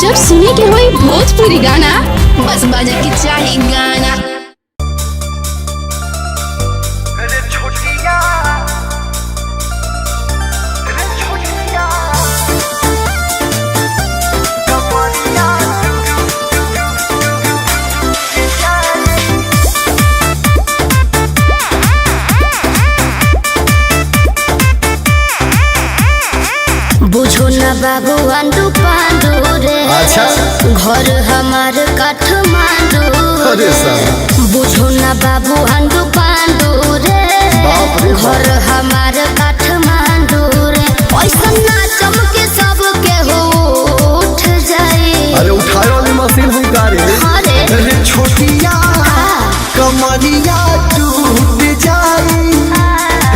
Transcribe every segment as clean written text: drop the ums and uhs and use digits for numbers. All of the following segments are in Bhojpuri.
जब सुने के होई भोजपुरी गाना, बस बजे के चाही गाना। रे छोटिया, रे छोटिया, कमरिया। बुझो न बाबू आंडू पांडू रे। अच्छा। घर हमार काठमांडू। अरे साला। बुझो न बाबू आंडू पांडू रे। बाप रे बाप। घर हमार काठमांडू रे। ऐसा ना चमके सबके हो उठ जाए। अरे उठाए वाली मशीन हुई का रे? अरे। रे छोटिया, कमरिया टूट जाई।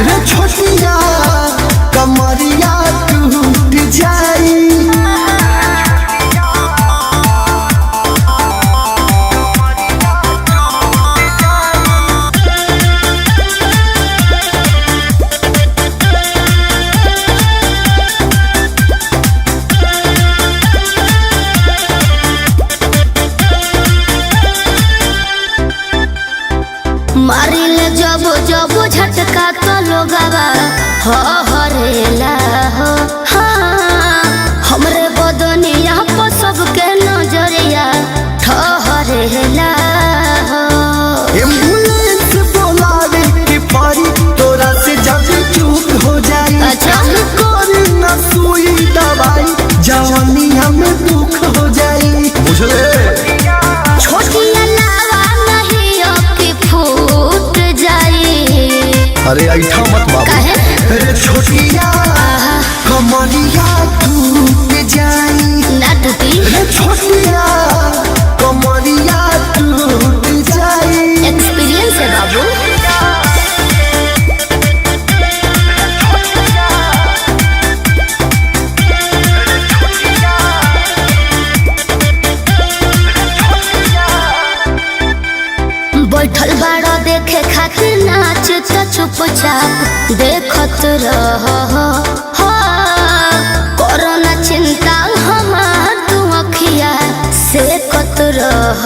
रे छोटिया, कमरिया टूट जाई। मारिल जब जब झटका तो लोगवा हो हरेला हो। हाँ, हमरे बदनिया पर सबके नजरिया ठहरेला हो। एम्बुलेंस बोलावे के पड़ी तोरा से जब चूक हो जाई। अच्छा। करी ना सुई दवाई, जवानी हमें दुख हो जाई। बुझले। छोटी अलावा नहीं अब की फूट जाई। अरे ऐठा मत बाबू। काहे? रे छोटिया, कमरिया टूट जाई। ना टूटी। रे छोटिया, कमरिया टूट जाई। एक्सपीरियंस है बाबू। बैठल बाड़ा देखे खातिर नाच त चुपचाप देखत रह। कोरोना चिंता हमार तू अखिया से कत रह।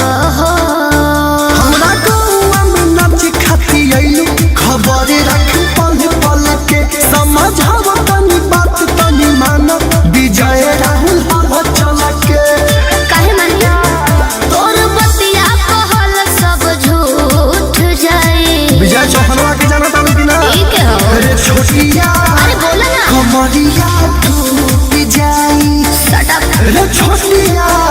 हमरा गौआ में नाच खाती अइलू, खबर रख पल पल के। समझाव तनी बात तनी मान, विजय राहुल हल चल के। काहे मानी तोर बतिया कहल सब झूठ जाई। विजय चौहनवा के जाना तालू की ना? ठीक है हो। रे छोटिया, अरे बोला ना। कमरिया टूट जाई। Shut up. रे छोटिया।